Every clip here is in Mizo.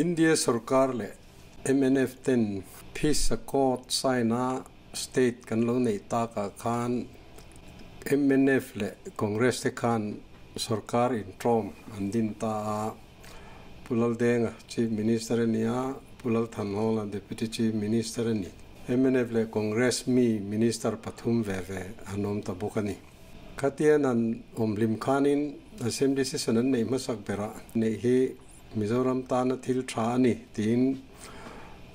India sorkar leh mnf ten Peace Accord sign a state kan lo neih takah khan mnf leh Congress te khan sorkar intawm an din ta a. Pu Laldenga Chief Minister a ni a, Pu Lalthanhawla Deputy Chief Minister a ni. Mnf leh Congress mi Minister pathum ve ve an awm ta bawk a ni. Khatian an awm hlim khanin Assembly Session an neih hmasak berah neih hi Mizoram tana thil tha a ni tiin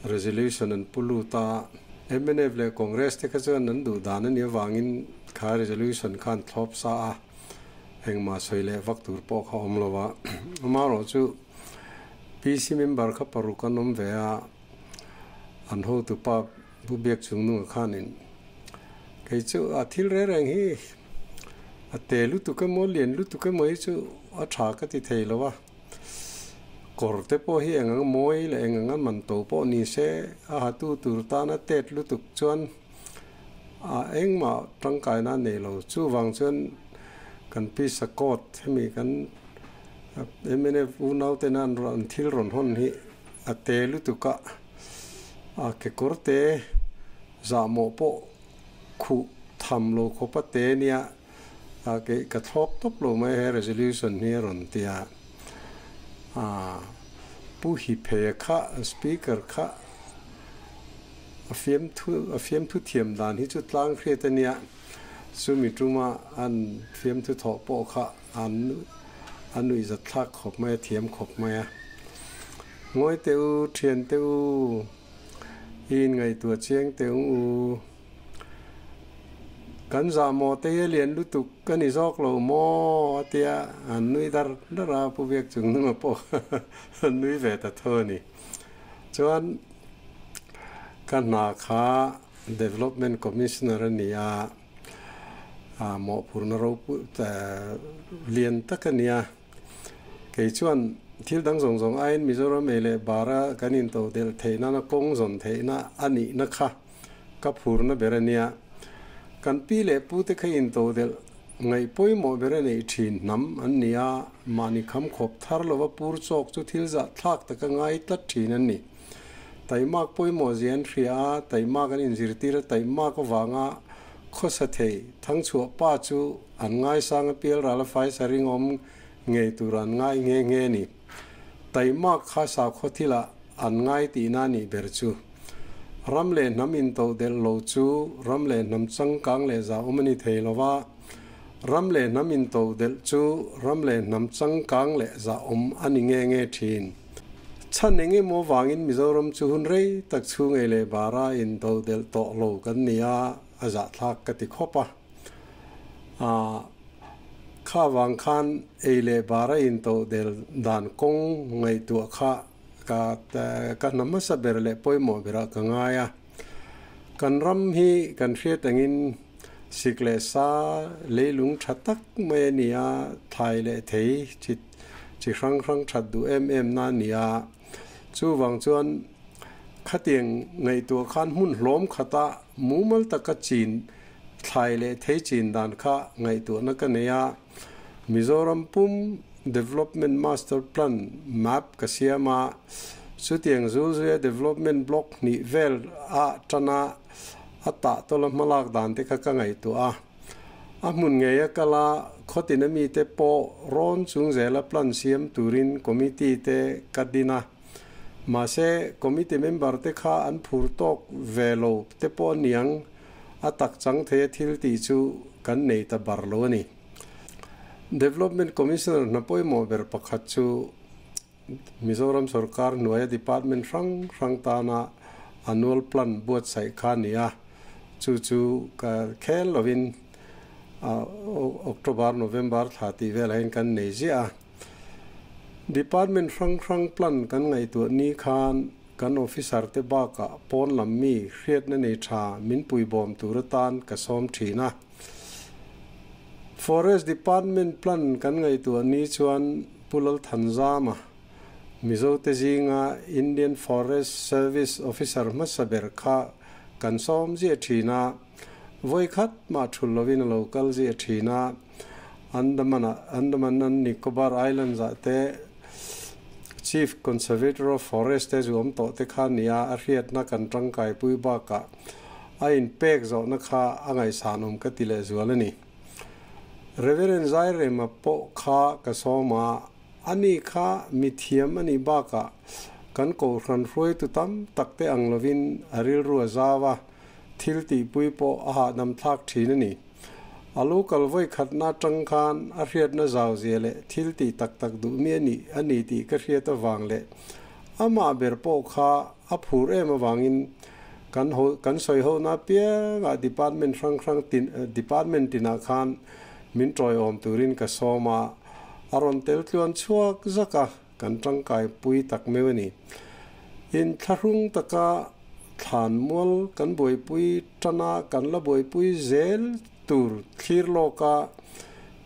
resolution an pu lut a. Mnf leh Congress te kha chuan an duh dan a nih avangin kha resolution khan thlawp sa a, engmah sawi leh vak tur pawh kha awm lo a. Amaherawhchu PC member kha paruk an awm ve a, an hotupa Pu Biak Chungnunga khanin kei chu a thil reng reng hi a te lutuk emaw lian lutuk emaw hi chu a tha ka ti thei lo a, kawr te pawh hi eng ang mawi leh eng ang a man to pawh ni se a hatu tur tana tet lutuk chuan a engmah tangkaina a nei lo. Chuvang chuan kan pi Sakawt hemi kan mnf unaute nan an thil rawn hawn hi a te lutuk a. A kekawr te zahmawh pawh khuh tham lo khawp a te nia a keih ka thlawp tawp lo mai he resolution hi a rawn ti a. A Pu Hiphe kha speaker kha a fiamthu a fiamthu thiam dan hi chu tlang hriat a nia chumi tuma an fiamthu thawh pawh kha an a nuihzat thlak khawp mai a thiam khawp mai a. Ngawi teh u, thian teh u, i inngaihtuah chiang teh ung u. Kan zah maw te hi a lian lutuk ka ni zawk lo maw a tia an nui dar dar a, Pu Biak chung hnungah pawh an nui ve ta tho a ni. Chuan ka hna kha Development Commissioner a ni a, mawhphurhna ropui lian tak a ni a. Kei chuan thil dang zawng zawng aiin Mizoram ei leh bara kan intodelh theih nana kawng zawn theihna a nihna kha ka phurna ber a nia. Kan pi leh pute kha intodelh ngaih pawimawh ber a neih thin hnam an ni a, mahni kham khawp thar lova pur chawk chu thil zahthlak taka ngai tlat thin an ni. Taimak pawimawh zia an hria a, taimak an inzirtir a, taimak avanga khawsa thei Thangchhuah pa chu an ngaisang a pial ral a faisa ringawm ngei tur an ngai nghe nghe a ni. Taimak kha sakhaw thilah an ngai tihna a nih ber chu. Ram leh hnam intodelh lo chu ram leh hnam changkang leh zahawm a ni thei lo va, ram leh hnam intodelh chu ram leh hnam changkang leh zahawm a ni nghe nghe thin. Chhan eng emaw vangin Mizoram chu hun rei tak chhung ei leh bara intodelh tawh lo kan ni a, a zahthlak ka ti khawp a. Aah, kha vang khan ei leh bara intodelh dan kawng ngaihtuah kha ka ka hna hmasa ber leh pawimawh berah ka ngai a. Kan ram hi kan hriat angin sik leh sa leilung tha tak mai a ni a, thlai leh thei chi chi hrang hrang that duh em em na a ni a. Chuvang chuan khatiang ngaihtuah khan hmun hlawm khata mumal taka chin thlai leh thei chin dan kha ngaihtuahna ka nei a. Mizoram pum Development Master Plan, map, ka siam a, chutiang zulzuia Development Block hnih vel a tana a tah tawla hmalak dan te kha ka ngaihtuah a. A hmun ngei a kal a, khawtin a mite pawh rawn chung zela plan siam turin committee te ka din a. Mahse, committee member te kha an phur tawk ve lo te pawh a niang, a tak chang thei a thil tih chu kan nei ta bar lo a ni. Development Commissioner hna pawimawh ber pakhat chu Mizoram sorkar hnuaia department hrang hrang tana annual plan buatsaih kha a ni a, chu chu ka khel lovin October, November thla tih velah hian kan nei ziah a. Department hrang hrang plan kan ngaihtuah ni khan kan officer te bakah pawn lam mi hriatna nei tha min puibawm tur atan ka sawm thin a. Forest Department plan kan ngaihtuah ni chuan Pu Lalthanzama, Mizote zinga Indian Forest Service Officer hmasa ber kha kan sawm ziah thin a, vawikhat mah thul lovin a lo kal ziah thin a, Andaman-ah, Andaman and Nicobar Islands-ah te. Chief Conservator of Forest te zu awm tawh te kha nia a hriatna kan tangkaipui bakah a inpek zawhna kha a ngaihsanawm ka ti lehzual a ni. Reverend Zairema pawh kha ka sawm a, ani kha mithiam a nih bakah kan kohhran hruaitu tam tak te ang lovin a rilru a zau a, thil tihpui pawh a hahdam thlak thin a ni. A lo kal vawi khatna atang khan a hriatna zau zia leh thil tih tak tak duh mi a nih a ni tih ka hriat avang leh amah ber pawh kha a phur em avangin kan ho kan sawi hona apiangah department hrang hrang tin department tinah khan min tawiawm turin ka sawm a, a rawn tel tluan chhuak zak a. Kan tangkai pui tak meuh a ni. Inthlahrung taka thlanmual kan buaipui tana kan la buaipui zel tur thlir lawka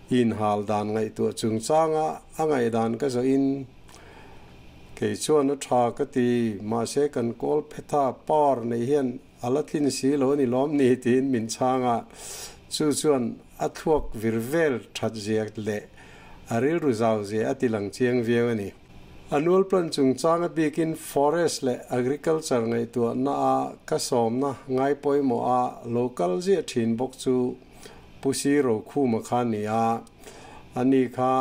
inhal dan ngaihtuah chungchanga a ngaihdan ka zawhin kei chuan a tha ka ti, mahse kan kawl phetha power nei hian a la tlin si lo a ni lawm ni tiin min chhang a, chu chuan a thluak vir vel that zia leh a rilru zau zia a ti lang chiang viau a ni. Annual plan chungchang a bikin Forest leh Agriculture ngaihtuahna a ka sawmna ngai pawimawh a lo kal ziah thin bawk chu Pu Si Rokhuma kha ni a, ani kha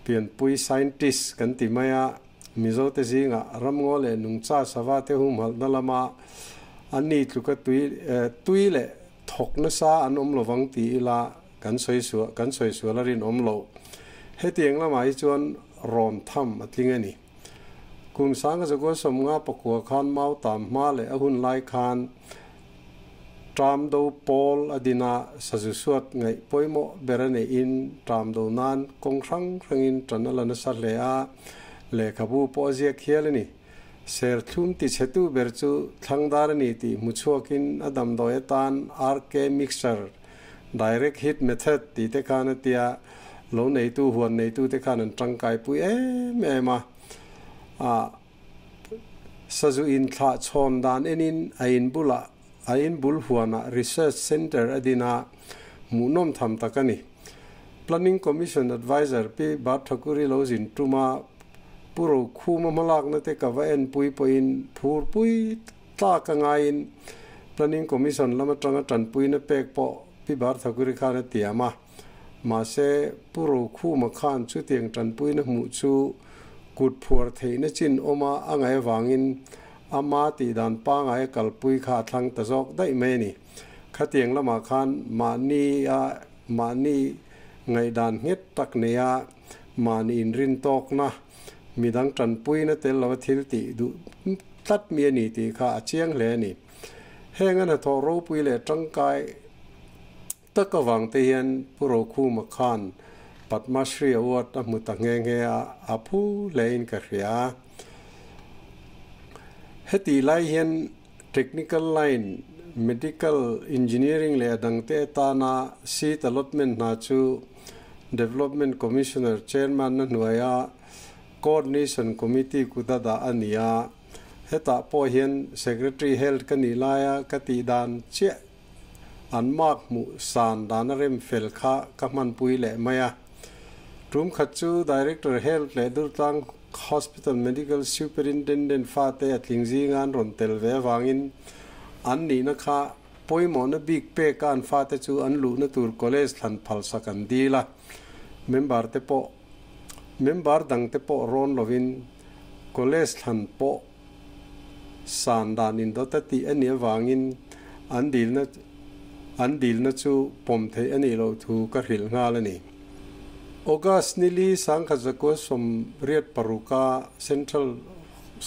pianpui scientist kan ti mai a, Mizote zingah ramngaw leh nungcha sava te humhalhna lama ani tluka tui tui leh thawk nasa an awm lovang ti ila Kan sawi suah kan sawi sual a rinawm loh. Hetiang lamah hi chuan rawn tham a tling a ni. Kum sanga zakua sawmnga pakua khan mau tam hma leh a hun lai khan Tram do pawl a din a, sazu suat ngaih pawimawh ber a neihin tram do nan kawng hrang hrangin tan a la nasa hle a, lehkhabu pawh a ziak hial a ni. Serthlum tichhetu ber chu thlangdar a ni tih hmu chhuakin a damdawi atan RK Mixture Direct hit method tih te khan a tia, lo neitu, huan neitu te khan an tangkai pui em em a. Ah, sazu inthlah chhawn dan enin a in bulah, a in bul huanah research centre a din a, hmuhnawm tham tak a ni. Planning Commission Adviser Pi Bart Thakuri lo zin tum a, Pu Rokhuma hmalakna te ka va en pui pawhin phur pui Tlak a ngaiin Planning Commission lam atanga tanpuina pek pawh Pi Barthakuri khan a tiam a. Mahse, Pu Rokhuma khan chutiang tanpuina hmuh chu kut phuar theihna chin awma a ngaih avangin ama tihdan pangai a kalpui kha a thlang ta zawk daih mai a ni. Khatiang lamah khan mahni a mahni ngaihdan nghet tak neia mahni inrintawkna Midang tanpuina tel lova thil tih duh tlat mi a ni tih kha a chiang hle a ni. Heng a hnathawh ropui leh tangkai tak avang te hian Pu Rokhuma khan Padma Shri Award a hmu ta nghe nghe a, a phu hlein ka hria. Hetih lai hian Technical line, Medical, Engineering leh a dangte atana seat allotment hna chu Development Commissioner Chairman na hnuaia Coordination Committee kut a dah a ni a, hetah pawh hian Secretary Health ka nih laia ka tih dan chiah an mark hmuh san dan a rem fel kha ka hmanpui leh mai a. Tum khat chu Director Health leh Durtlang Hospital Medical Superintendent fate a tling zinga an rawn tel ve avangin an nihna kha Pawimawhna bik peka an fate chu an luhna tur college thlan phalsak an dil a, member te pawh member dang te pawh rawn lovin college thlan pawh san dan indawt a tih a nih avangin an dilna an dilna chu pawm theih a nih loh thu ka hrilh nghal a ni. August nili sangkhat zakua 86 a Central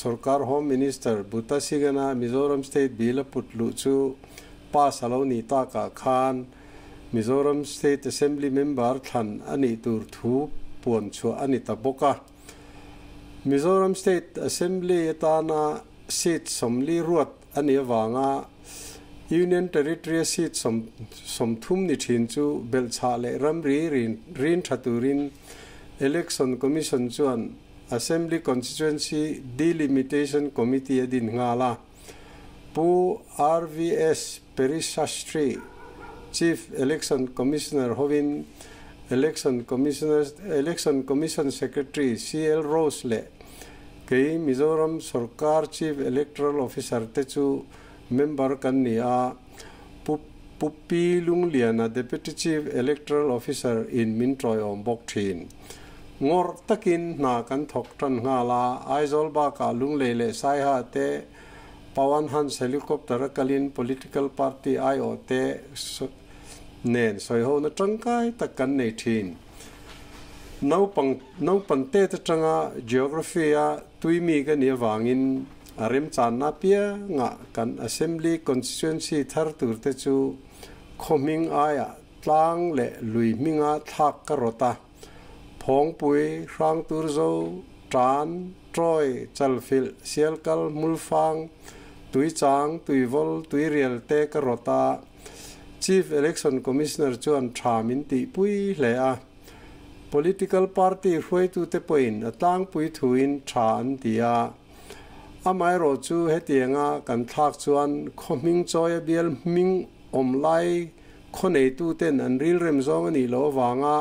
Sorkar Home Minister Buta Singh-a Mizoram State Bill a put luh chu pass a lo nih takah khan Mizoram State Assembly member thlan a nih tur thu puan chhuah a ni ta bawk a. Mizoram State Assembly atana seat 40 ruat a nih avanga Union Territory-a seat 30 ni thin chu belhchhah leh ramri rin tha turin Election Commission chuan Assembly Constituency Delimitation Committee a din nghal a, Pu RVS Perisastry, Chief Election Commissioner hovin Election Commissioner Election Commission Secretary CL Rose leh Kei Mizoram Sorkar Chief Electoral Officer te chu member kan ni a, Pu Pu Pi Lungliana Deputy Chief Electoral Officer in min tawiawm bawk thin. Ngawrh takin hna kan thawk tan nghal a, Aizawl bakah Lunglei leh Saiha te Pawan Hans Helicopter a kalin Political Party aiawh te nen sawihona tangkai tak kan nei thin. Naupang naupan tet atanga Geography a tuimi ka nih avangin a remchanna piangah kan Assembly Constituency thar tur te chu khaw hming aiah tlang leh lui hminga thlak ka rawt a. Phawngpui, Hrangturzo, Tan, Trawi, Chalfilh, Sialkal, Hmulfang, Tuichang, Tuivawl, Tuirial te ka rawt a. Chief Election Commissioner chuan tha min tihpui hle a. Political party hruaitute pawhin a tlangpui thuin tha an ti a. Amaherawh chu hetianga kan thlak chuan khaw hming chawi a bial hming awm lai khaw neituten an rilrem zawng a nih loh avanga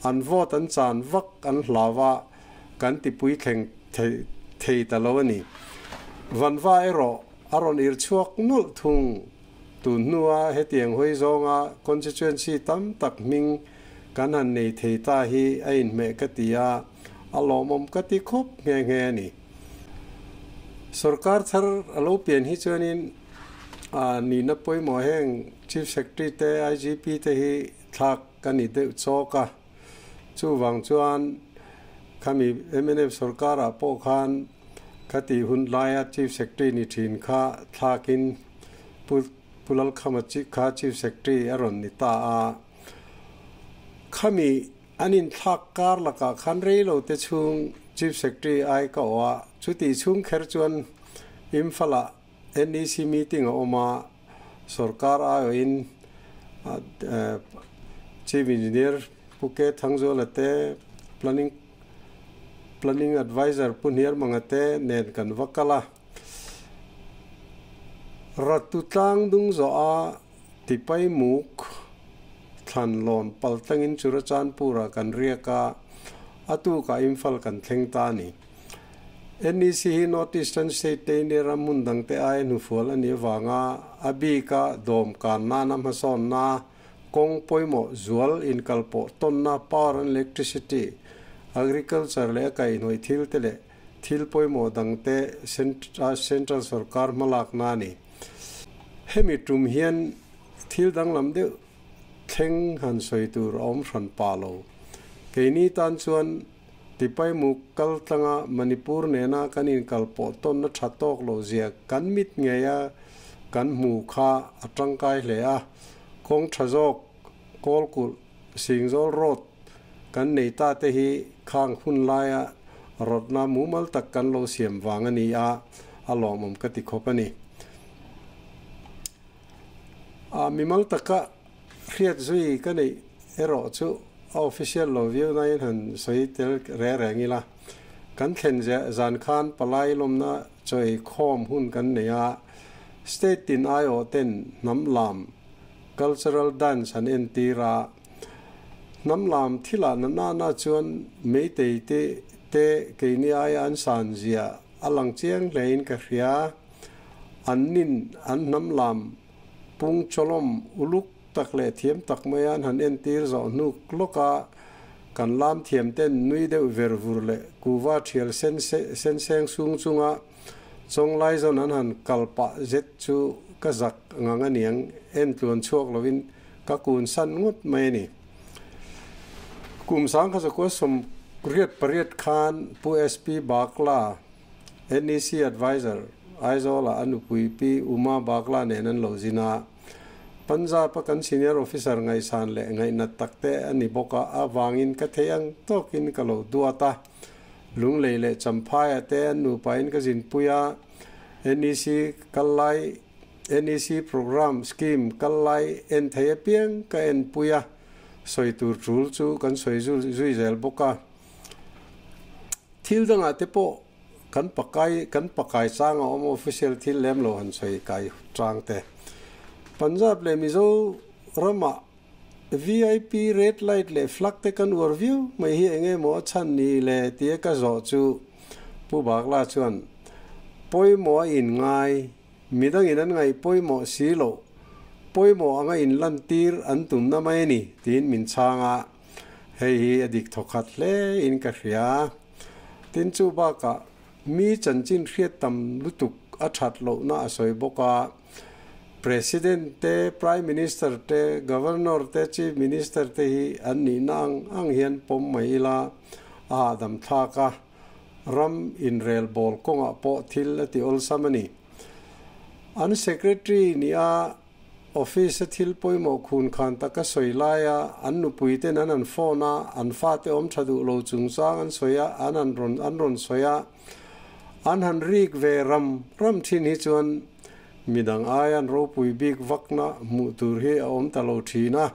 an vote an chan vak an hlau a, kan tipui thleng thei ta lo a ni. Vanva erawh a rawn irchhuak nawlh thung. Tun hnua hetiang hawi zawnga constituency tam tak hming kan han nei thei ta hi a inhmeh ka ti a, a lawmawm ka ti khawp nghe nghe a ni. Sorkar thar a lo pian hi chuanin a nihna pawimawh heng Chief Secretary te, IGP te hi thlak ka ni deuh chawk a. Chuvang chuan khami mnf sorkarah pawh khan khati hun laia Chief Secretary ni thin kha thlakin Pu Pu Lalkhama kha Chief Secretary a rawn ni ta a. Khami an inthlak kar lakah khan rei lo te chhung Chief Secretary ai ka awh a, chutih chhung kher chuan Imphal-ah NEC meeting a awm a, sorkar aiawhin Chief Engineer Pu K Thangzuala te, Planning Planning Adviser Pu Hniarmanga te nen kan va kal a. Ratu tlang dung zawh a tipai muk thlan lawn pal tlangin Churachandpur-ah kan riak a, a tukah Imphal kan thleng ta a ni. NEC hi North Eastern State te India ram hmun dangte aia hnufual a nih avanga a bika dawm kan nana hmasawnna kawng pawimawh zual inkalpawh tawnna power and electricity, agriculture leh a kaihhnawih thil te leh thil pawimawh dangte central sorkar hmalakna a ni. Hemi tum hian thil danglam deuh thleng han sawi tur a awm hran pah lo. Keini tan chuan Tipaimuk kal tlanga Manipur nena kan inkalpawh tawnna tha tawk lo zia kan mit ngeia kan hmu kha a tangkai hle a. Kawng tha zawk Kawlkulh Singzawl Road kan nei ta te hi khang hun laia rawtna mumal tak kan lo siam vang a ni a, a lawmawm ka ti khawp a ni. A mimal taka hriat zui ka neih erawh chu a official lo viau nain han sawi tel re reng ila. Kan thlen zan khan palai lawmna chawi khawm hun kan nei a, state tin aiawh ten hnam lam cultural dance an entir a, hnam lam thilah na nana chuan meitei te te keini aia an san zia a lang chiang hlein ka hria. An nin an hnam lam pung chawlawm uluk tak leh thiam tak maia an han entir zawh hnuk lawk a, kan lam thiam ten nui deuh ver vur leh kuva thial sen sen seng sung chunga chawnglai zawn an han kal pah zet chu ka zak ngang a niang en tluan chhuak lovin ka kun san ngawt mai a ni. Kum sangkha 1888 khan Pu SP Bakla, NEC Adviser, Aizawl-ah a nupui Pi Uma Bakla nen an lo zin a. Punjab-a kan senior officer ngaihsan leh ngaihnat tak te a ni bawk a, avangin ka thei ang tawkin ka lo duat a. Lunglei leh Champhai-ah te an nupain ka zinpui a, NEC kal lai NEC Programme Scheme kal lai en thei apiang ka enpui a, sawi tur tul chu kan sawi zui zel bawk a. Thil dangah te pawh kan pakai kan pakai chang a awm official thil lem lo han sawi kai chang te. Punjab leh Mizo ramah VIP red light leh flag te kan uar viau mai hi eng emaw a chhan ni le tia ka zawh chu Pu Bakla chuan, Pawimawh a in ngai, midangin an ngaih pawimawh si loh, pawimawh anga in lantir an tumna mai a ni, tiin min chhang a. Hei hi a dik thawkhat hle in ka hria. Tin chu bakah mi chanchin hriat tam lutuk a that lohna a sawi bawk a. President te, Prime Minister te, Governor te, Chief Minister te hi an nihna ang ang hian pawm mai ila a hahdam thlak a, ram inrel bawl kawngah pawh thil a ti awlsam a ni. An Secretary nia Office a thil pawimawh khun khan taka sawi laia an nupui ten an han phone a, an fate awm tha duh lo chungchang an sawi a, an han rawn an rawn sawi a, an han rik ve ram ram thin hi chuan midang aia an ropui bik vakna hmuh tur hi a awm ta lo thin a,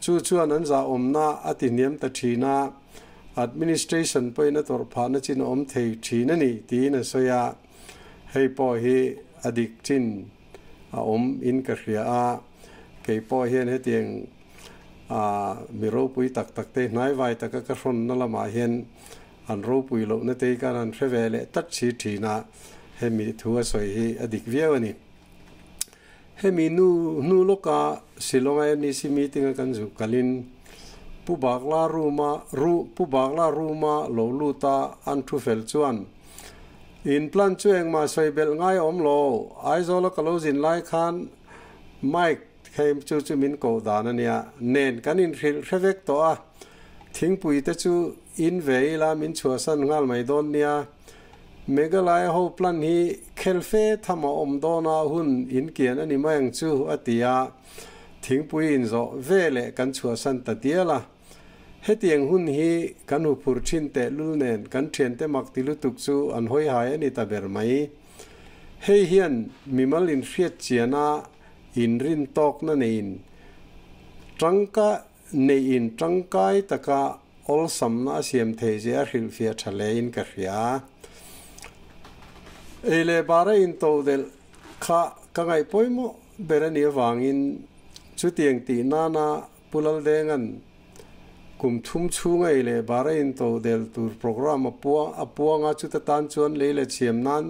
chu chuan an zahawmna a ti hniam ta thin a, administration pawhin a tawrh phahna chin a awm thei thin a ni tiin a sawi a, hei pawh hi a dik chin. a awm in ka hria a, kei pawh hian hetiang mi ropui tak tak te hnaivai taka ka hrawnna lamah hian an ropui lohna te hi kan han hre ve leh tlat si thin a, hemi thu a sawi hi a dik viau a ni. Hemi nu hnu lawka Shillong-a NEC meeting-a kan zuk kalin Pu Bakla room-a Pu Bakla room-a lo lut a an thu fel chuan In plan chu engmah sawi belh ngai awm lo. Aizawla ka lo zin lai khan Mike hei chu chu min koh dan a nia. Nen kan inhrilh hre vek tawh a, thingpui te chu in ve ila min chhuahsan nghal mai dawn nia. Meghalaya ho plan hi khel fe tham a awm dawn a hun inkian a ni mai ang chu a ti a, thingpui inzawh ve leh kan chhuahsan ta dial a. Hetiang hun hi kan huphur thin tehlul nen kan thiante mak ti lutuk chu an hawi hai a ni ta ber mai. Hei hian mimal inhriat chiana inrin tawkna neiin tangka neiin tangkai taka awlsamna a siam thei zia a hrilhfiah tha hlein ka hria. Ei leh bara intodelh kha ka ngaih pawimawh ber a nih avangin chutiang tih nana Pu Laldenga'n kum thum chhunga ei leh bar a into del tur programme a puang a puang a, chuta tan chuan lei leh chhiam nan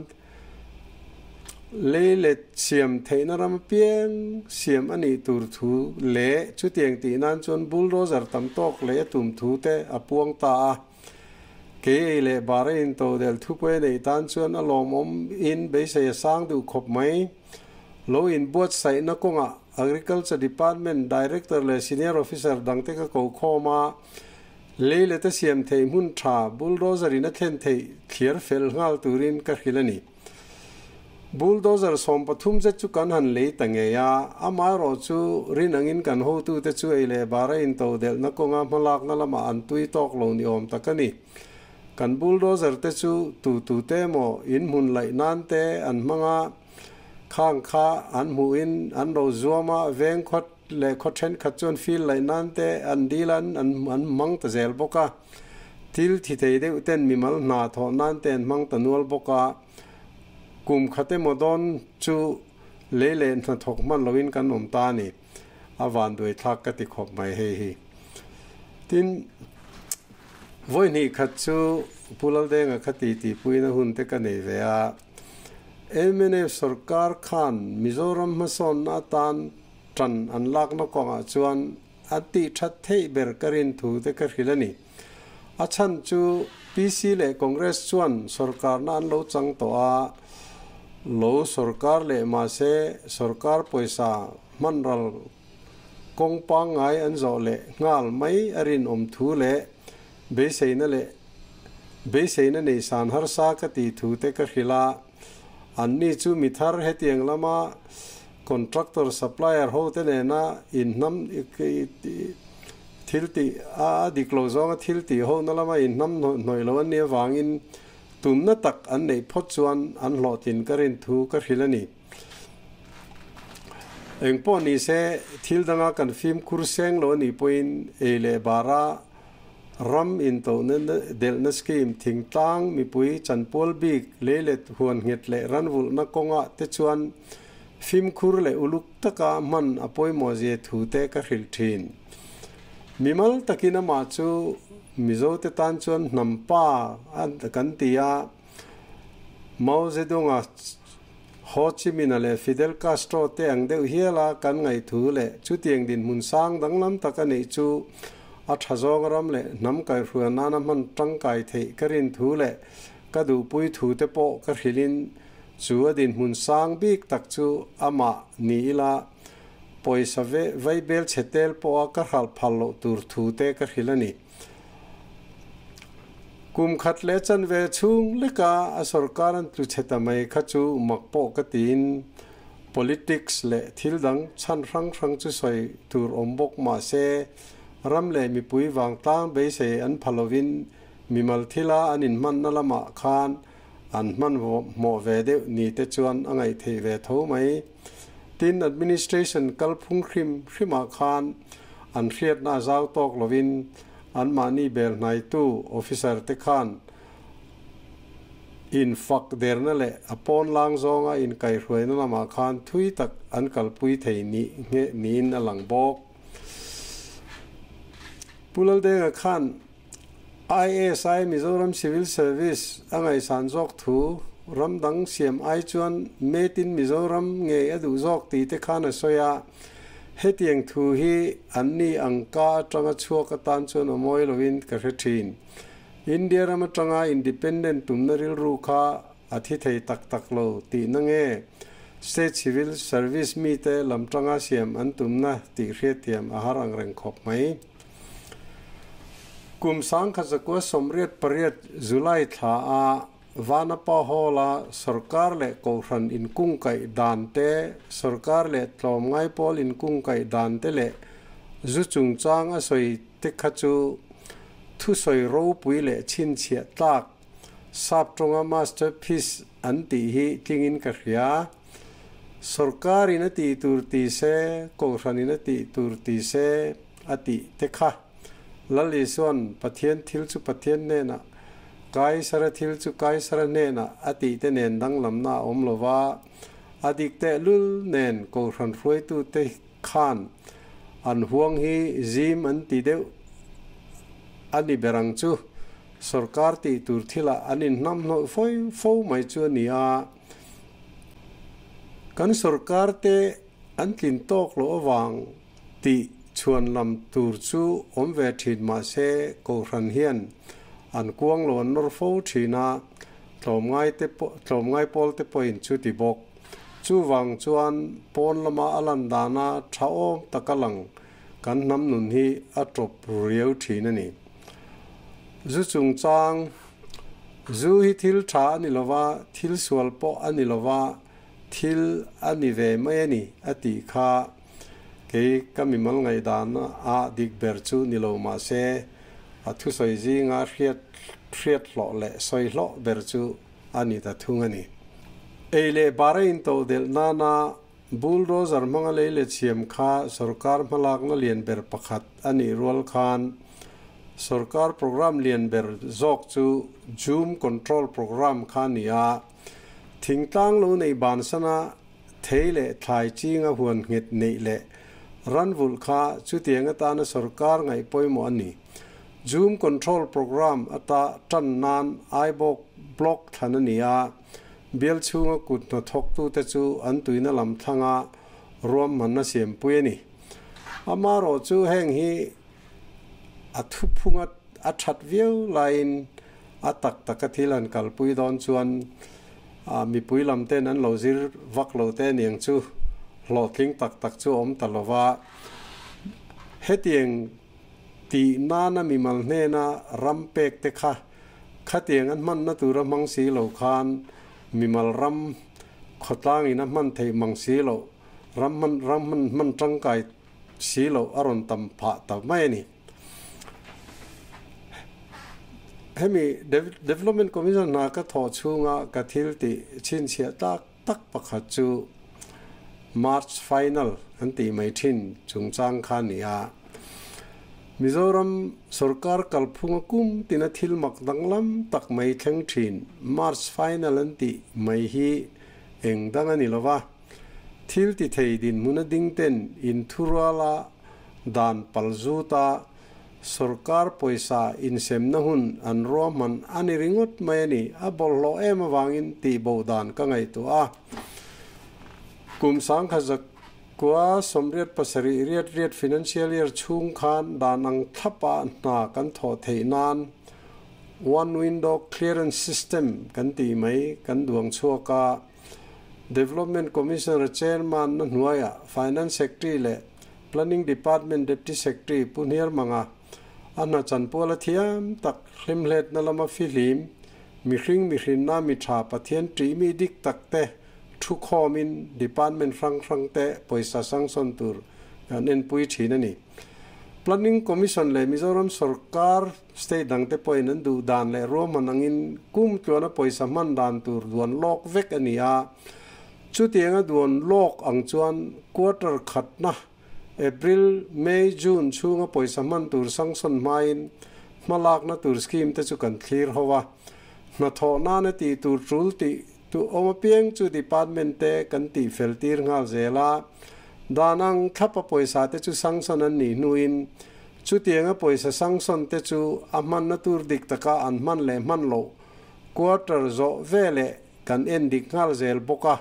lei leh chhiam theihna ram apiang siam a nih tur thu leh chutiang tih nan chuan bulldozer tam tawk leh a tum thu te a puang ta a. Kei ei leh bar a into del thupui a neih tan chuan a lawmawm in beisei a sang duh khawp mai. Lo inbuatsaihna kawngah Agriculture Department Director leh Senior Officer dangte ka ko khawm a, lei leh te siam theih hmun tha bulldozer in a thlen theih thliar fel nghal turin ka hrilh a ni. Bulldozer 13 zet chu kan han lei ta ngei a, amaherawh chu rin angin kan hotute chu ei leh bar a intodelhna kawnga hmalakna lamah an tui tawk lo ni awm tak a ni. Kan bulldozer te chu tu tu te emaw inhmun laih nan te an hmang a, Khang kha an hmuhin an ro zuam a, veng khawt leh khaw thenkhat chuan fil laih nan te an dil an an hmang ta zel bawk a. Thil thi thei deuh ten mimal hna thawh nan te an hmang ta nual bawk a. Kum khat emaw dawn chu lei leh hnathawk hman loin kan awm ta a ni. A vanduai thlak ka ti khawp mai hei hi. Tin, vawi hnih khat chu Pu Laldenga kha titi puina hun te ka nei ve a. Mnf sorkar khan Mizoram hmasawnna atan tan an lakna kawngah chuan a tih that theih ber ka rin thu te ka hrilh a ni. A chhan chu PC leh Congress chuan sorkarna an lo chang tawh a, lo sorkar leh mahse sorkar pawisa hmanral kawng pangngai an zawh leh nghal mai a rinawm thu leh beiseina leh beiseina nei san harsa ka tih thu te ka hrilh a, anni chu mi thar hetiang lama contractor supplier ho te nena inhnam thil tih a dik lo zawnga thil tih ho na lama inhnam hnawih lo an nih avangin tumna tak an neih phawt chuan an hlawhtlin ka rin thu ka hrilh a ni. Engpawh ni se thil danga kan fimkhur seng lo a nih pawhin ei leh bara ram intohna delhna scheme thingtlang mipui chanpual bik leilet huan nghet leh ranvulhna kawngah te chuan fimkhur leh uluk taka hman a pawimawh zia thu te ka hrilh thin. Mimal takin amah chu Mizote tan chuan hnam pa kan ti a. Mao Zedong-a, Ho Chi Minh-a leh Fidel Castro te ang deuh hiala kan ngaih thu leh chutiang dinhmun sang danglam tak a neih chu a tha zawng ram leh hnam kaihhruai nana hman tangkai theih ka rin thu leh ka duhpui thu te pawh ka hrilhin chu a dinhmun sang bik tak chu amah ni ila pawisa vaibel chhe tel pawha ka hralh phal loh tur thu te ka hrilh a ni. Kum khat leh chanve chhung leka a sorkar an tlu chhe ta mai kha chu mak pawh ka tiin politics leh thil dang chhan hrang hrang chu sawi tur awm bawk mah se ram leh mipui vangtlang beisei an pha lovin mimal thila an inhmanna lamah khan an hmanhmawh ve deuh ni te chuan a ngaih theih ve tho mai. Tin, administration kalphung hrim hrimah khan an hriatna a zau tawk lovin anmahni bel hnaitu officer te khan infak derna leh a pawn lang zawnga inkaihhruaina lamah khan thui tak an kalpui thei nih nge niin a lang bawk. Pu Laldenga khan IASI Mizoram Civil Service a ngaihsan zawk thu ram dang siam ai chuan Made in Mizoram ngei a duh zawk tih te khan a sawi a, hetiang thu hi an ni ang ka atanga chhuak atan chuan a mawi loin ka hre thin. India ram atanga independent tumna rilru kha a thi thei tak tak lo tihna nge State Civil Service mite lam tanga siam an tumna tih hriatthiam a har angreng khawp mai. Kum 1988 July thla a Vanapa Hall-a sorkar leh Kohhran inkungkaih dan te, sorkar leh tlawmngai pawl inkungkaih dan te leh zu chungchang a sawi te kha chu thusawi ropui leh chhinchhiah tlak sap tawnga masterpiece an tih hi tlingin ka hria. Sorkarin a tih tur ti se, Kohhranin a tih tur ti se, a tih te kha. Lal Isua'n Pathian thil chu Pathian hnenah, Kaisara thil chu Kaisara hnenah a tih te nen danglamna a awm lo va, a dik tehlul nen Kohhran hruaitute khan an huang hi zim an ti deuh a ni ber ang chu. Sorkar tih tur thilah an inhnamhnawih fo fo mai chu a ni a. Kan sorkar te an tlin tawk loh avang tih chhuan lam tur chu awm ve thin mah se Kohhran hian an kuang lo an nawr fo thin a, tlawmngai te pawh tlawmngai pawl te pawhin chu ti bawk. Chuvang chuan pawn lama a lan dana tha awm taka lang kan hnam nun hi a tawp ru riau thin a ni. Zu chungchang, Zu hi thil tha a ni lova, thil sual pawh a ni lova, thil a ni ve mai a ni a tih kha kei ka mimal ngaihdan a dik ber chu ni lo mah se a thusawi zinga hriat hriat hlawh leh sawi hlawh ber chu a ni ta thung a ni. Ei leh bar a intodelh nana bulldozer hmanga lei leh chhiam kha sorkar hmalakna lian ber pakhat a nih rual khan sorkar programme lian ber zawk chu Jhum Control Programme kha a ni a. Thingtlang lo nei bansana thei leh thlai chinga huan nghet neih leh ranvulh kha chutiang atana sorkar ngaih pawimawh a ni. Jhum Control Programme ata tan nan Aibawk Block thlan a ni a, bial chhunga kut hnathawktute chu an tuina lam thlanga ruamhmanna siampui a ni. Amaherawh chu heng hi a thuphunga a that viau laiin A tak taka thil han kalpui dawn chuan mipui lam ten an lo zir vak lo te aniang chu hlawhtling tak tak chu a awm ta lo va. Hetiang tih nana mimal hnena ram pek te kha khatiang an hmanna tura hmang si lo khan mimal ram khawtlangin a hman theih mang si loh ram hman ram hman hman tangkai si loh a rawn tam phah ta mai a ni. Hemi Development Commission hna ka thawh chhunga ka thil tih chhinchhiah tak tak pakhat chu March Final an tih mai thin chungchang kha a ni a. Mizoram sorkar kalphunga kum tina thil mak danglam tak mai thleng thin March Final an tih mai hi eng dang a ni lo va. Thil ti thei dinhmuna ding ten inthuruala dan pal zuta Sorkar pawisa insemna hun an ruahman a ni ringawt mai a ni. A bawlhhlawh em avangin tihbo dan ka ngaihtuah a. Kum 1987 riat riat financial year chhung khan dan ang thlapa hna kan thawh theih nan One Window Clearance System kan tih mai kan duang chhuak a. Development Commissioner Chairman na hnuaiah Finance Secretary leh Planning Department Deputy Secretary Pu Hniarmanga a hna chanpual a thiam tak hlimhletna lama fihlim, mihring mihrinna mi tha Pathian ṭihmi dik tak te thu khawmin Department hrang hrang te pawisa sanction tur kan enpui thin a ni. Planning Commission leh Mizoram sorkar state dang te pawhin an duh dan leh ruahman angin kum tluana pawisa hman dan tur duan lawk vek a ni a. Chutianga duan lawk ang chuan quarter khatna, April, May, June, chhunga pawisa hman tur sanction hmain hmalakna tur scheme te chu kan thlir ho a. Hnathawh nana tih tur tul tih tu awm apiang chu department te kan tih fel tir nghal zel a. Dan ang thlapa pawisa te chu sanction an nih hnuin chutianga pawisa sanction te chu a hmanna tur dik taka an hman leh hman loh quarter zawh veleh Kan en dik nghal zel bawk a.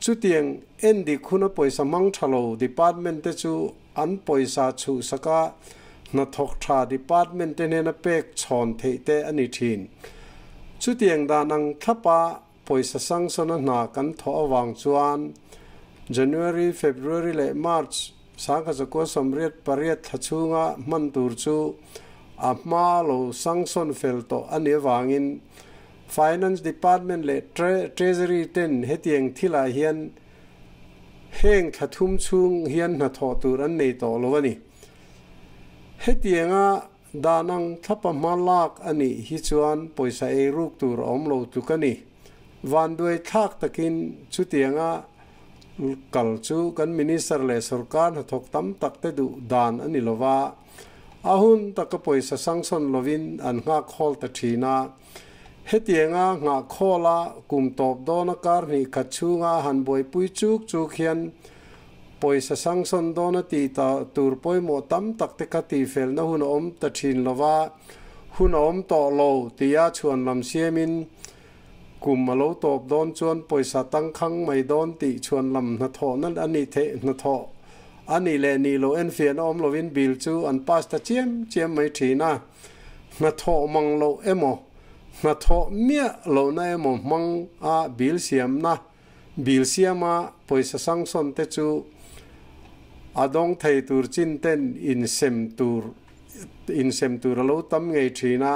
Chutiang en dik huna pawisa hmang tha lo department te chu an pawisa chhuhsak a, hnathawk tha department te hnena pek chhawn theih te a ni thin. Chutiang dan ang thlapa pawisa sanction-a hna kan thawh avang chuan January, February leh March 1988 thla chhunga hman tur chu a hma lo sanction fel tawh a nih avangin Finance Department leh Treasury ten hetiang thilah hian heng thla thum chhung hian hnathawh tur an nei tawh lo a ni. Hetianga dan ang thlapa hma lak a nih hi chuan pawisa ei ruk tur a awm lo tluk a ni. Vanduai thlak takin chutianga kal chu kan Minister leh sorkar hnathawk tam tak te duh dan a ni lo va, a hun taka pawisa sanction lovin an nghak hawl ta thin a. Hetianga nghah khawla kum tawp dawna kar hnih khat chhunga han buaipui chuk chuk hian pawisa sanction dawna tih ta tur pawimawh tam tak te kha tihfelna hun a awm ta thin lova, hun a awm tawh lo tia chhuan lam siamin kum a lo tawp dawn chuan pawisa tangkhang mai dawn tih chhuan lam hnathawhna a nih theih hnathawh a nih leh nih loh enfiahna awm lovin bill chu an pass ta chiam chiam mai thin a. Hnathawh mang loh emaw, hnathawh miah lohna emaw hmang a bill siamna, bill siama pawisa sanction te chu a dawng thei tur chin ten insem tur insem tur a lo tam ngei thin a,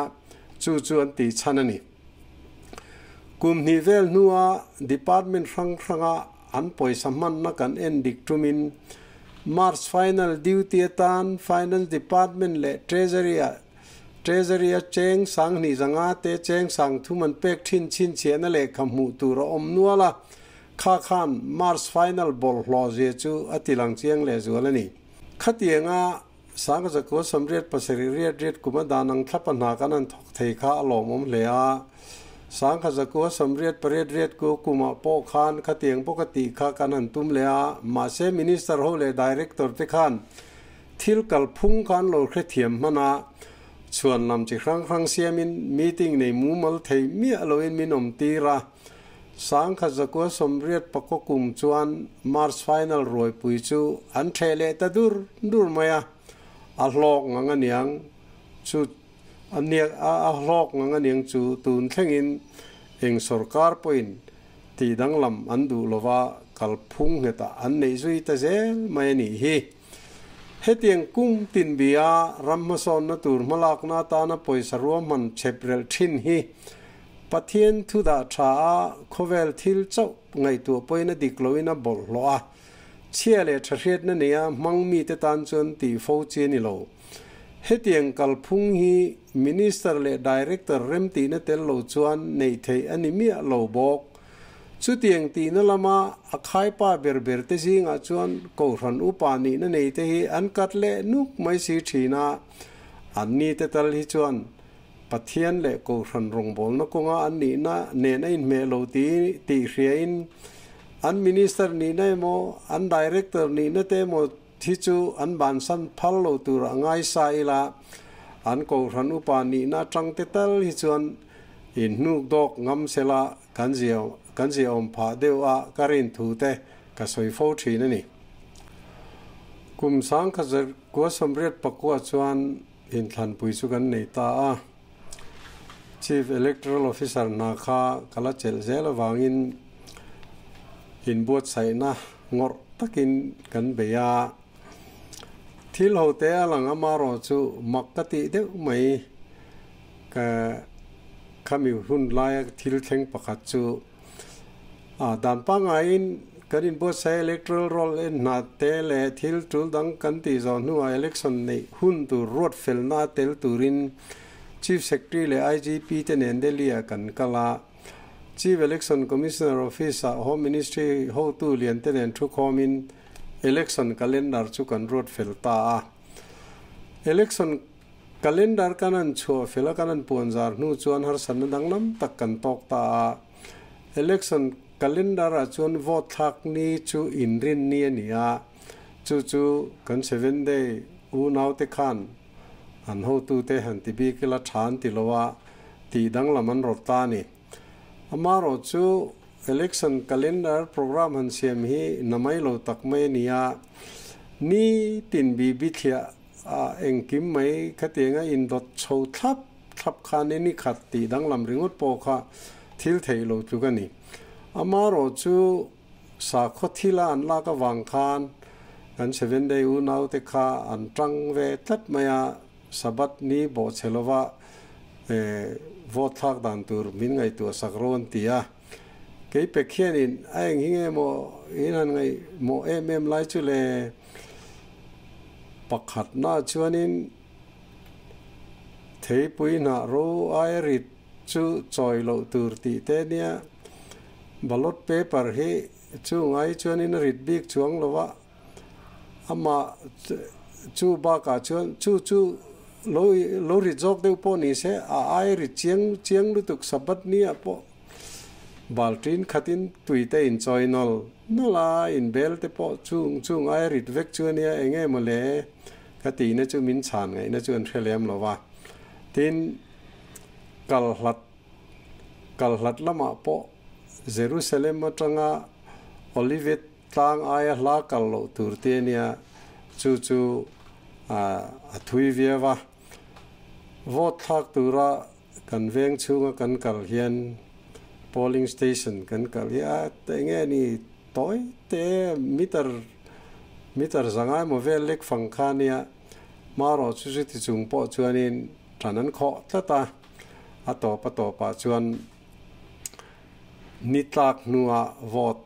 chu chu an tih chhan a ni. Kum hnih vel hnua department hrang hranga an pawisa hmanna kan en dik tumin March final duty atan Finance Department leh Treasury-ah Treasury-a cheng 2000 te cheng 3000 an pek thin chhinchhiahna lehkha hmuh tur a awm nual a, kha khan March final bawlhhlawh zia chu a tilang chiang lehzual a ni. Khatianga 1987 riat riat kum a dan ang thlapa hna kan han thawk thei kha a lawmawm hle a. 1988 riat ku kumah pawh khan khatiang bawk a tih kha kan han tum leh a, mahse Minister ho leh Director te khan thil kalphung kha an lo hrethiam hman a, chhuan lam chi hrang hrang siamin meeting nei mumal thei miah loin min awm tir a. 1989 kum chuan March final ruaipui chu an ṭheh leh ta dur dur mai a, a hlawk ngang aniang chu a niak a a hlawk ngang aniang chu tun thlengin eng sorkar pawhin tih danglam an duh lova kalphung nghetah an neih zui ta zel mai a nih hi. Hetiang kum tin bia ram hmasawnna tur hmalakna atana pawisa ruahman chhep relh thin hi Pathian thu dah tha a khawvel thil chauh ngaihtuah pawhin a dik loin a bawlhhlawh a, chhia leh tha hriatna neia hmang mite tan chuan tih fo chi a ni lo. Hetiang kalphung hi Minister leh Director remtihna tel lo chuan neih theih a ni miah lo bawk. Chutiang tihna lama a khaipa ber ber te zingah chuan Kohhran upa nihna nei te hi an kat leh nuk mai si thin a, an ni te tal hi chuan Pathian leh Kohhran rawngbawlna kawnga an nihna nen a inhmeh lo tih tih hriain an Minister nihna emaw an Director nihna te emaw hi chu an bansan phal lo turah ngai sa ila, an kohhran upa nihna atang te tal hi chuan inhnuk dawk ngam sela kan zia kan ziaawm phah deuh a ka rin thu te ka sawi fo thin a ni. Kum 1989 chuan inthlanpui chu kan nei ta a. Chief Electoral Officer hna kha ka la chelh zel avangin inbuatsaihna ngawrh takin kan bei a. Thil ho te a lang amarawh chu mak ka tih deuh mai. Ka khami hun laia thil thleng pakhat chu a dan pangaiin kan inbuatsaih electoral roll en hna te leh thil tul dang kan tih zawh hnuah election neih hun tur ruat felna a tel turin Chief Secretary leh IGP te nen Delhi ah kan kal a. Chief Election Commissioner Office ah Home Ministry hotu lian te nen thukhawmin election calendar chu kan ruat fel ta a. Election Calendar kan han chhuah fel a, kan han puan zar hnu chuan harsatna danglam tak kan tawk ta a. Election Calendar ah chuan vote thlak ni chu inrin ni a ni a, chu chu kan Seven Day unaute khan an hotute han ti bik ila tha an ti lo a, tih danglam an rawt ta a ni. Amarawh chu Election Calendar program han siam hi namai lo tak mai a ni a, ni tin bi bithliah A engkim mai khatianga indawt chho thlap thlap khan i nikhat tih danglam ringawt pawh kha thil theih lo tluk a ni. Amarawh chu sakhaw thila an lak avang khan kan Seven Day unaute kha an tang ve tlat mai a, Sabbath ni bawhchhe lova vote thlak dan tur min ngaihtuah sak rawh an ti a. Kei pek hianin a eng hi nge maw in han ngaih mawh em em lai chu le? Pakhatna chuanin theipui hnah ro aia rit chu chawi loh tur tih te nia. Ballot paper hi chu ngai chuanin a rit bik chuang lo a, amah chu bakah chuan chu chu lo lo rit zawk deuh pawh ni se a aia rit chiang chiang lutuk Sabbath nia pawh Balṭin khatin tuite inchawi nawl nawl a, inbel te pawh chung chung ai rit vek chu a nia, eng nge maw le? Ka tihna chu min chhan ngaihna chu an hre lem lo va. Tin, kal hlat kal hlat lamah pawh Jerusalem atanga Olivet tlang aia hla kal loh tur te a nia, chu chu a thui viau va. Vote thlak tura Kan veng chhunga kan kal hian polling station kan kal hi a eng nge ni tawi te meter meter zangai maw vel lek fang kha nia marawh chu chuti chung pawh chuanin tan an khawh tlat a, a tawp a tawpah chuan ni tlak hnua vote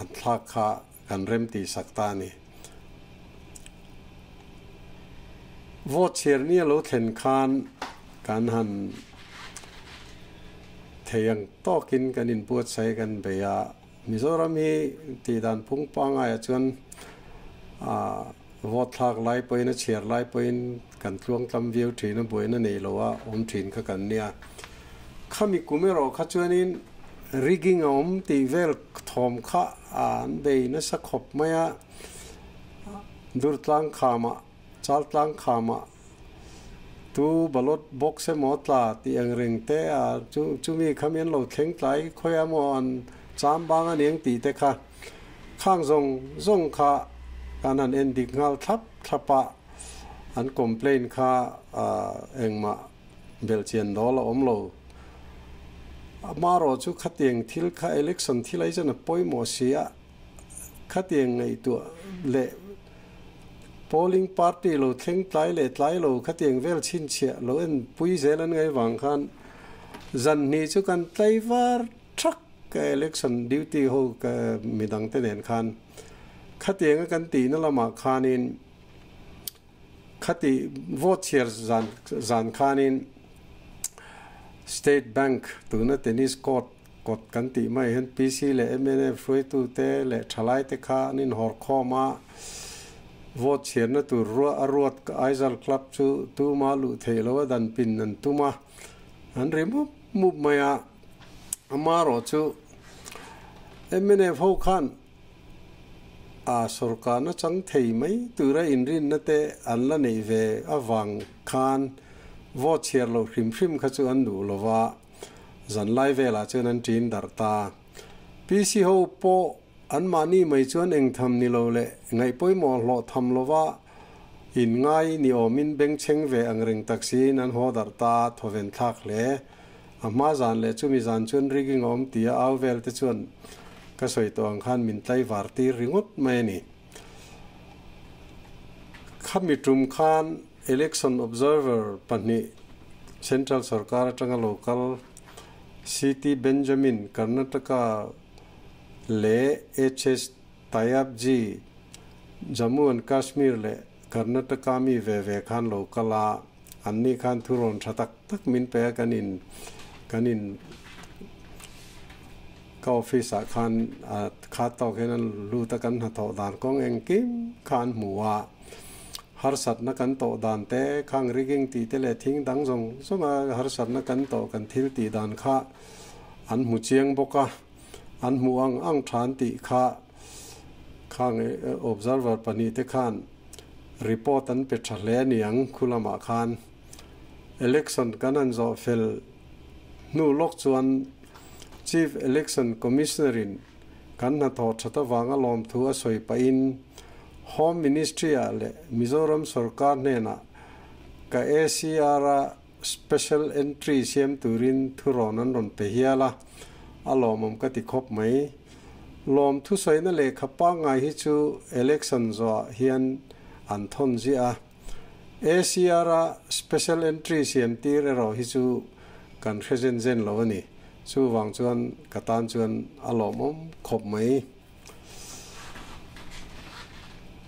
an thlak kha kan rem tih sak ta a ni. Vote chhiar ni a lo thlen khan kan han thei ang tawkin kan inbuatsaih kan bei a. Mizoram hi tih dan phung pangaiah chuan ah vote thlak lai pawhin a chhiar lai pawhin kan tluang tlam viau thin a, buaina nei lo a awm thin kha kan nia. Khami kum erawh kha chuanin rigging a awm tih vel thawm kha an bei nasa khawp mai a, Durtlang khamah, Chaltlang khamah tu ballot box emaw tla tih ang reng te a chu chumi kha mi an lo thleng tlai khawi a maw an cham bang a niang tih te kha khang zawng zawng kha kan han en dik nghal thlap thlap a, an complaint kha engmah belhchian dawl a awm lo. Amarawh chu khatiang thil kha election thil ai chuan a pawimawh si a, khatiang ngaihtuah leh polling party lo thleng tlai leh tlai lo khatiang vel chhinchhiah lo en pui zel an ngaih vang khan zan hnih chu kan tlai var thak ka election duty ho ka midang te nen khan khatianga kan tihna lamah khanin Khati vote chhiar zan zan khanin State Bank tuna tennis court kawt kan tih mai hian PC leh mnf hruaitute leh thalaite kha an inhawr khawm a, vote chhiarna tur ruah a ruat Aizal Club chu tuma luh theih loh a dan pin an tum a, an ri mup mup mai a, amarawh chu mnf ho khan. A sawrkarna chang thei mai tura inrinna te an la neih ve avang khan vote chhiar loh hrim hrim kha chu an duh lo va, zanlai velah chuan an ṭin darh ta. PC ho pawh anmahni mai chuan engtham ni lo leh ngaihpawimawh hlawh tham lova inngai ni awmin bengchheng ve ang reng tak siin an haw darh ta, thawven thlak hle. A hma zan leh chumi zan chuan rigging a awm tia au vel te chuan ka sawi tawh ang khan min tlaivar tir ringawt mai a ni. Khami tum khan Election Observer pahnih Central Sorkar atanga lo kal CT Benjamin, Karnataka leh HS Tyabji, Jammu and Kashmir leh Karnataka mi ve ve khan lo kal a, anni khan thurawn tha tak tak min pe a, kan in kan in ka office ah khan kha tawk hian an lut a, kan hnathawh dan kawng engkim kha an hmu a. Harsatna kan tawh dan te, khang rigging tih te leh thing dang zawng zawnga harsatna kan tawh kan thil tih dan kha an hmu chiang bawk a, an hmuh ang ang tha an tih kha khang observer pahnih te khan report an pe tha hle a niang khu lamah khan election kan han zawh fel hnu lawk chuan Chief Election Commissioner in Kan hnathawh that avanga lawmthu a sawi pahin Home Ministry-ah leh Mizoram sorkar hnenah ka ACR-a special entry siam turin thurawn an rawn pe hial a, a lawmawm ka ti khawp mai. Lawmthu sawina lehkha pangngai hi chu election zawhah hian an thawn ziah a, ACR-a special entry siam tir erawh hi chu kan hre zen zen lo a ni. Chuvang chuan ka tan chuan a lawmawm khawp mai.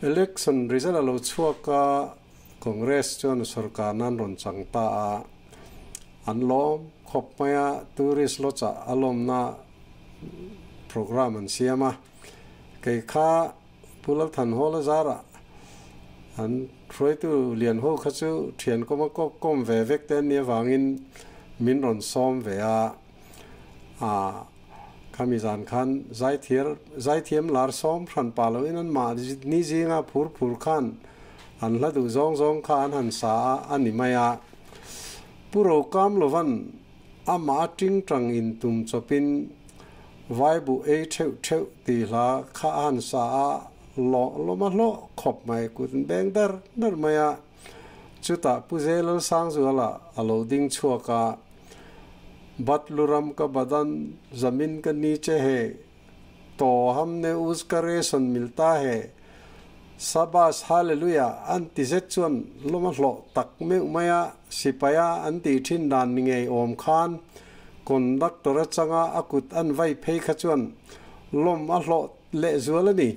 Election result a lo chhuak a, Congress chuan sorkar nan rawn chang ta a, an lawm khawp mai a, tourist lodge-ah a lawmna programme an siam a. Kei kha Pu Lalthanhawla zarah an hruaitu lian ho kha chu thian kawma kawp kawm ve vek te an nih avangin min rawn sawm ve a, ah khami zan khan zaithiar zaithiam lar sawm hran pah loin an mah ni zinga phur phur khan an hla duh zawng zawng kha an han sa a a ni mai a. Pu Rokam Lovan amah tingtang in tum chawpin Vai buh ei theuh theuh tih hla kha a han sa a, lawh lawm a hlawh khawp mai, kut an beng dar dar mai a. Chutah Pu Zelalsangzuala a lo ding chhuak a, Batluram ka badan zamin ka niche he, to hamne uska ration milta he, Sabas Hallelujah an ti zet chuan lawm a hlawh tak meuh mai a, sipaia an tih thin dan ni ngei awm khan Conductor atanga a kut an vai phei kha chuan lawm a hlawh leh zual a ni.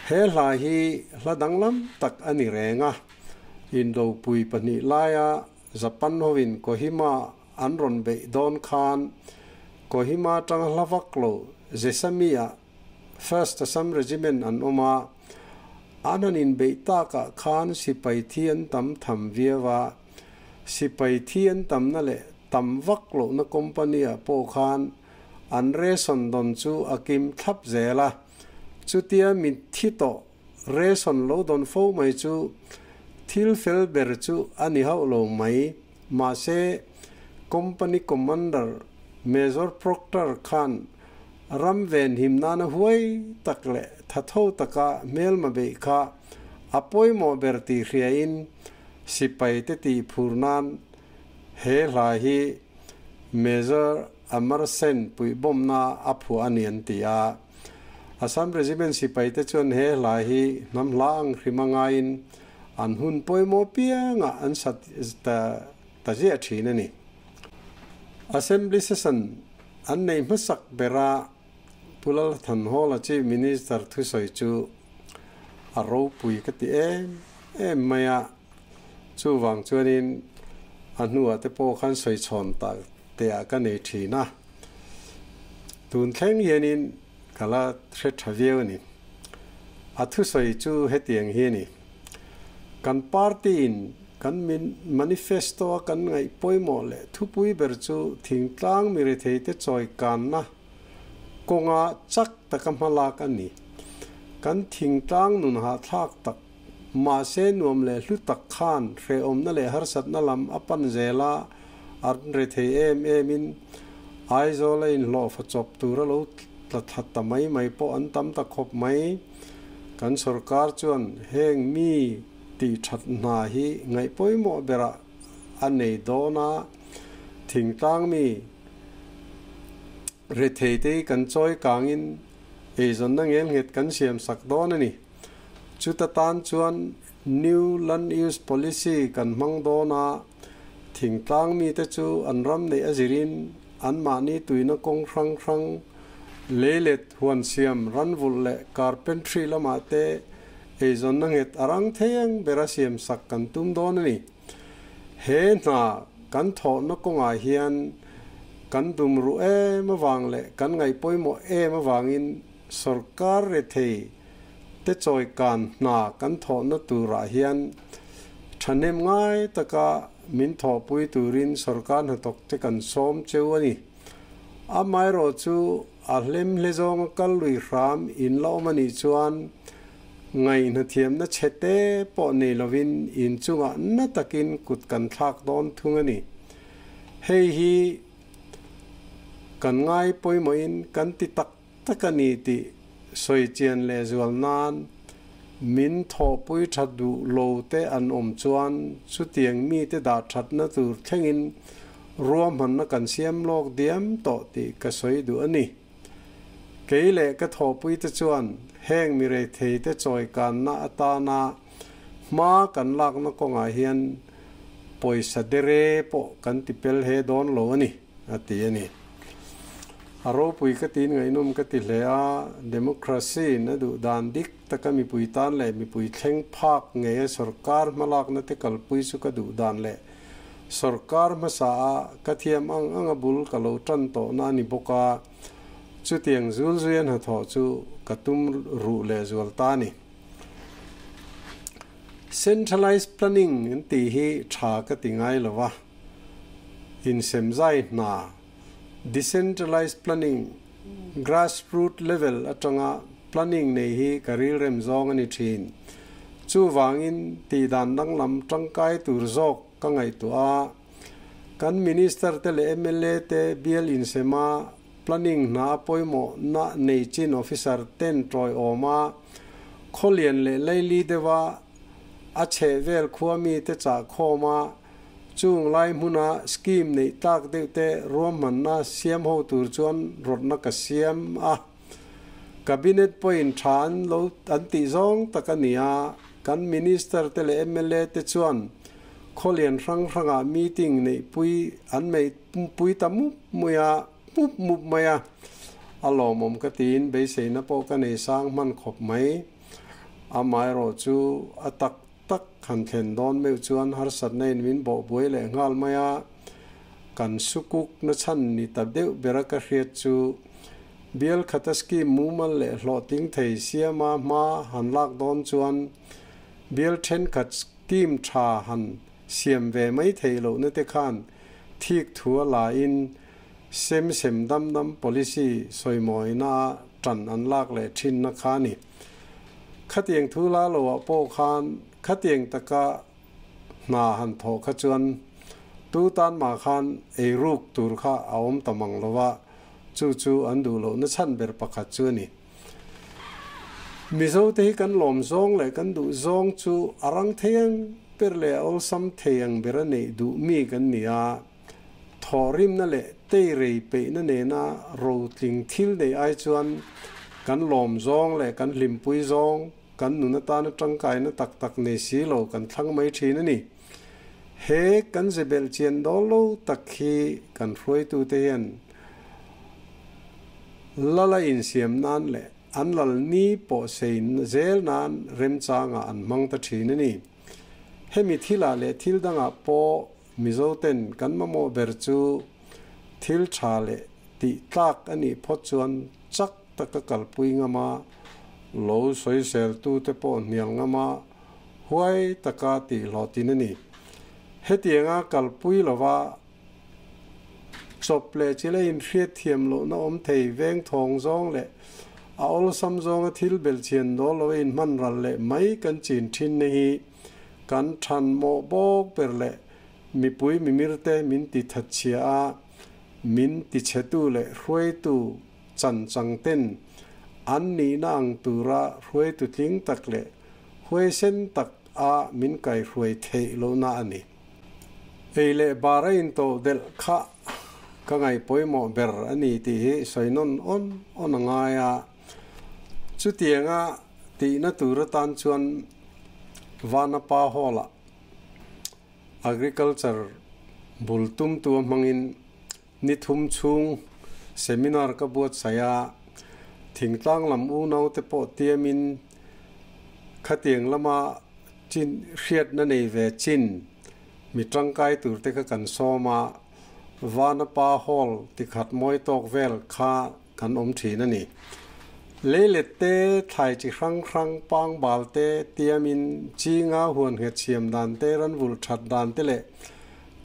He hla hi hla danglam tak a ni reng a, Indopui pahnih laia Japan hovin Kohima an rawn beih dawn khan Kohima atanga hla vak lo Jesami-ah First Assam Regiment an awm a, an han inbeih takah khan sipai thi an tam tham viau a, sipai thi an tamna leh tam vak lohna company-ah pawh khan an ration dawn chu a kim thlap zel a, chutia mitthi tawh ration lo dawn fo mai chu thil fel ber chu a ni hauh lo mai, mahse company commander Major Proctor khan Ram venhim nana huai tak leh thatho taka hmelma beih kha a pawimawh ber tih hriain sipai te tih phur nan he hla hi Major Amar Sen puihbawmna a phuah a ni an ti a. Assam Regiment sipai te chuan he hla hi hnam hla ang hrim a ngaiin an hun pawimawh piangah an sa ta ziah thin a ni. Assembly Session An nei hmasak bera Pu Lalthanhawla Chief Minister thusawi chu a ropui ka ti em em mai a, chuvang chuanin a hnuah te pawh khan sawi chhawn tak teah ka nei thin a, tun thleng hianin ka la hre tha viau a ni. A thusawi chu hetiang hi a ni, Kan party in Kan manifesto a kan ngaih pawimawh leh thupui ber chu thingtlang miretheite chawi kanna kawnga chak taka hmalak a ni. Kan thingtlang nun hahthlak tak, mahse nuam leh hlu tak khan hrehawmna leh harsatna lam a pan zel a, an rethei em emin Aizawl a inhlawhfa chawp tura lo tla thla ta mai mai pawh an tam ta khawp mai. Kan sorkar chuan heng mi tih that hna hi ngaih pawimawh berah a nei dawn a, thingtlang mi rethei te hi kan chawi kangin eizawnna ngelnghet kan siam sak dawn a ni. Chuta tan chuan New Land Use Policy kan hmang dawn a, thingtlang mite chu an ram neih a zirin anmahni tuina kawng hrang hrang, leilet, huan siam, ranvulh leh carpentry lamah te eizawnna nghet a rang thei ang bera siam sak kan tum dawn a ni. He hna kan thawhna kawngah hian kan dum ruh em avang leh kan ngaih pawimawh em avangin sorkar rethei te chawikan hna kan thawhna turah hian thahnem ngai taka min thawhpui turin sorkar hnathawk te kan sawm cheu a ni. Amaherawh chu a hlem hle zawnga kal lui hram in la awm a nih chuan Ngaihnathiamna chhe te pawh nei lovin inchungah na takin kut kan thlak dawn thung a ni. Hei hi kan ngai pawimawhin kan ti tak tak a ni tih sawi chian lehzual nan min thawhpui tha duh lo te an awm chuan chutiang mite dah thatna tur thlengin ruahmanna kan siam lawk diam tawh tih ka sawi duh a ni. Kei leh ka thawhpuite chuan heng mi reitheite chawikanna atana hma kan lakna kawngah hian pawisa dere pawh kan ti pel he dawn lo a ni, a ti a ni. A ropui ka tiin ngaihnawm ka ti hle a, democracy in a duh dan dik taka mipui tan leh mipui thleng phak ngeia sorkar hmalakna te kalpui chu ka duh dan leh Sorkar hmasa a ka thiam ang ang a bul ka lo tan tawhna a ni bawk a, chutiang zul zuia hnathawh chu ka tum ruh leh zual ta a ni. Centralised planning an tih hi tha ka ti ngai lo va, insemzai hna, decentralised planning, grassroot level atanga planning nei hi ka rilrem zawng a ni thin. Chuvangin tihdan danglam tangkai tur zawk ka ngaihtuah a, kan Minister te leh mla te bial insema planning hna pawimawh na nei chin officer ten tawiawm a, khawlian leh laili deuha a chhehvel khua mite chahkhawm a, Chung lai hmuna scheme neih tlak deuh te ruahmanna siam ho tur chuan rawtna ka siam a. Cabinet pawhin tha an lo an tih zawng tak a ni a, kan Minister te leh mla te chuan khawlian hrang hrangah meeting neih pui an mei pui ta mup mui a, mup mup mai a. A lawmawm ka tiin beiseina pawh ka nei sang hman khawp mai. Amaherawh chu a tak tak han thlen dawn meuh chuan harsatna in min bawh buai leh nghal mai a, kan sukuk na chhan ni ta deuh bera ka hriat chu bial khata scheme mumal leh hlawhtling thei siama hma han lak dawn chuan bial thenkhat scheme tha han siam ve mai theih lohna te khan thik thu a la in sem sem dam dam policy sawimawina a tan an lak leh thinna kha a ni. Khatiang thu la lo ah pawh khan khatiang taka hna han thawh kha chuan tu tan mah khan ei ruk tur kha a awm ta mang lo va, chu chu an duh lohna chhan ber pakhat chu a ni. Mizo te hi kan lawm zawng leh kan duh zawng chu a rang thei ang ber leh a awlsam thei ang ber a neih duh mi kan ni a, Thawhrimna leh teirei peihna nena rotling thil nei ai chuan kan lawm zawng leh kan hlimpui zawng, kan nun atana tangkaina tak tak nei si lo kan thlang mai thin a ni. He kan zebelh chian dawl lo tak hi kan hruaitute hian lala insiam nan leh an lal ni pawh sei zel nan remchangah an hmang ta thin a ni. Hemi thilah leh thil dangah pawh Mizo ten kan mamawh ber chu thil tha leh tih tlak a nih phawt chuan chak taka kalpui ngam a, lo sawisel tute pawh hnial ngam a, huai taka tih hlawhtin a ni. Hetianga kalpui lova chawp leh chila inhriatthiam lohna awm thei veng thawng zawng leh A awlsam zawnga thil belhchian dawl lo a inhman ral leh mai kan chin thin na hi kan than mawh bawk ber leh mipui mimirte min ti thatchhia a, min tichhetu leh hruaitu chan chang ten an nihna ang tura hruaitu tling tak leh huaisen tak a min kaihruai theih lohna a ni. Ei leh bar a intodelh kha ka ngaih pawimawh ber a ni tih hi sawi nawn awn awn a ngai a. Chutianga tihna tur atan chuan Vanapa Hall-ah Agriculture bul tumtu a hmangin ni thum chhung seminar ka buatsaih a, thingtlang lam unaute pawh tiamin khatiang lama chin hriatna nei ve chin mi tangkai turte kha kan sawm a, Vanapa Hall tikhat mawi tawk vel kha kan awm thin a ni. Leilet te, thlai chi hrang hrang, pangbal te, tiamin chinga huan nghet siam dan te, ranvulh that dan te leh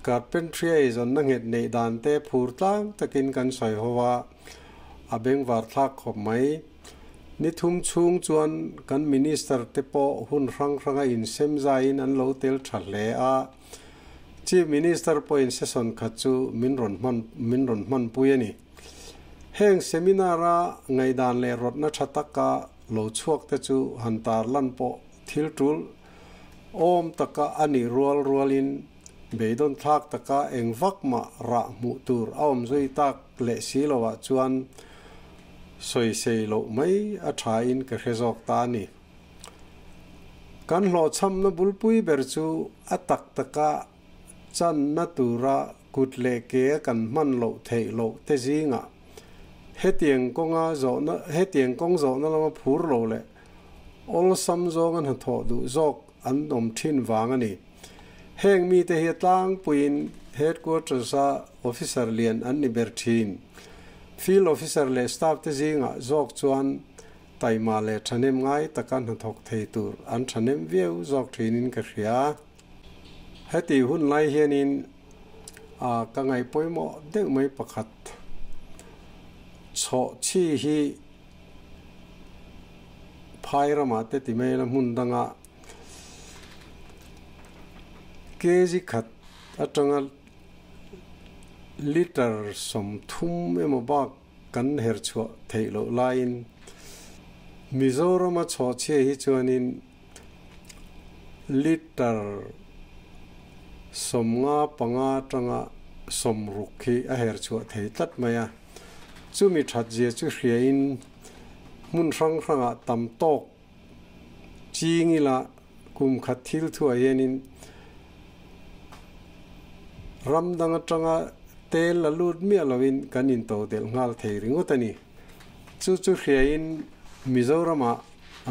carpentry a eizawnna nghet neih dan te phur tlang takin kan sawi ho a, a bengvar thlak khawp mai. Ni thum chhung chuan kan minister te pawh hun hrang hranga insem zaiin an lo tel tha hle a, Chief Minister pawhin session khat chu min rawn hman min rawn hmanpui a ni. Heng seminar-a ngaihdan leh rawtna tha taka lo chhuak te chu han tarlan pawh thil tul awm taka a nih rual rualin beidawn thlak taka eng vak mah rah hmuh tur a awm zui tak leh si loah chuan sawisei loh mai a thain ka hre zawk ta a ni. Kan hlawhchhamna bulpui ber chu a tak taka channa tura kut leh ke a kan hman loh theih loh te zingah hetiang kawnga zawhna hetiang kawng zawhna lama phur lo leh awlsam zawnga hnathawh duh zawk an awm thin vang a ni. Heng mite hi a tlangpuiin Headquarters-a officer lian an ni ber thin. Field officer leh staff te zingah zawk chuan taima leh thahnem ngai taka hnathawk thei tur an thahnem viau zawk thinin ka hria. Heti hun lai hianin a ka ngaih pawimawh deuh mai pakhat chhawh chhi hi phai ramah te ti mai ila hmun danga kg khat atanga litre 30 emaw bak kan her chhuah theih loh laiin Mizorama chhawh chhia hi chuanin Litre 55 atanga 60 hi a her chhuah thei tlat mai a, chumi that zia chu hriain hmun hrang hrangah tam tawk ching ila kum khat thil thuah hianin ram dang atanga tel la lut miah loin kan into delh nghal thei ringawt a ni. Chu chu hriain Mizoramah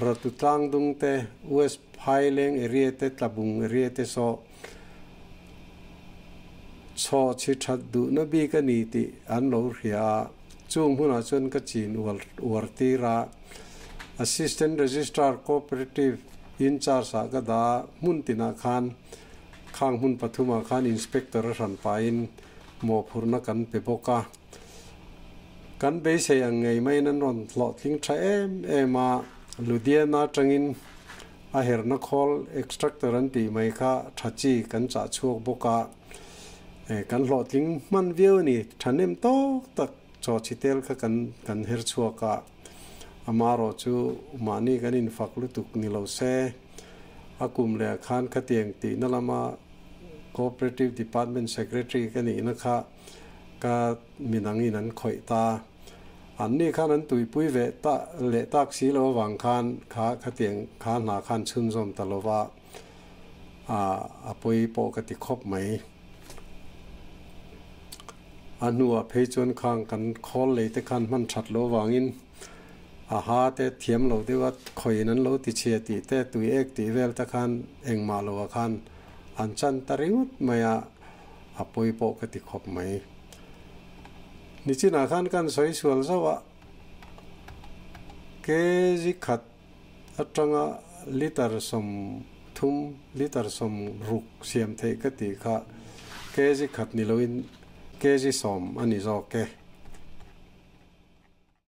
Ratu tlangdung te, West Phaileng area te, Tlabung area te saw chhaw chhi that duhna bik a ni tih an lo hria a, chung hmunah chuan ka chin uar uar tir a. Assistant Registrar Cooperative in charge ah ka dah a, hmun tinah khan khang hmun pathumah khan Inspector a hran pahin mawhphurhna kan pe bawk a. Kan beisei ang ngei maiin an rawn hlawhtling tha em em a, Ludhiana atangin a herna khawl extractor an tih mai kha tha chi kan chah chhuak bawk a, kan hlawhtling hman viau a ni, thahnem tawk tak chaw chhi tel kha kan kan her chhuak a, amarawh chu mahni kan infak lutuk ni lo se, a kum leh ah khan khatiang tihna lama Cooperative Department Secretary ka nihna kha Ka minangin an khawih ta. Anni khan an tuipui ve ta leh tak si lo avang khan kha khatiang kha hna khan chhunzawm ta lo va, a pawi pawh ka ti khawp mai. A hnuah phei chuan khang kan khawl lei te khan hman that lo avangin a ha te thiam lo deuh a khawiin an lo ti chhia tih te tui ek tih vel te khan engmah lo ah khan an chan ta ringawt mai a. A pawi pawh ka ti khawp mai. Nichinah khan kan sawi sual zauh a, kg khat atanga litre 30, litre 60 siam theih ka tih kha kg khat ni loin kg 10 a ni zawk e.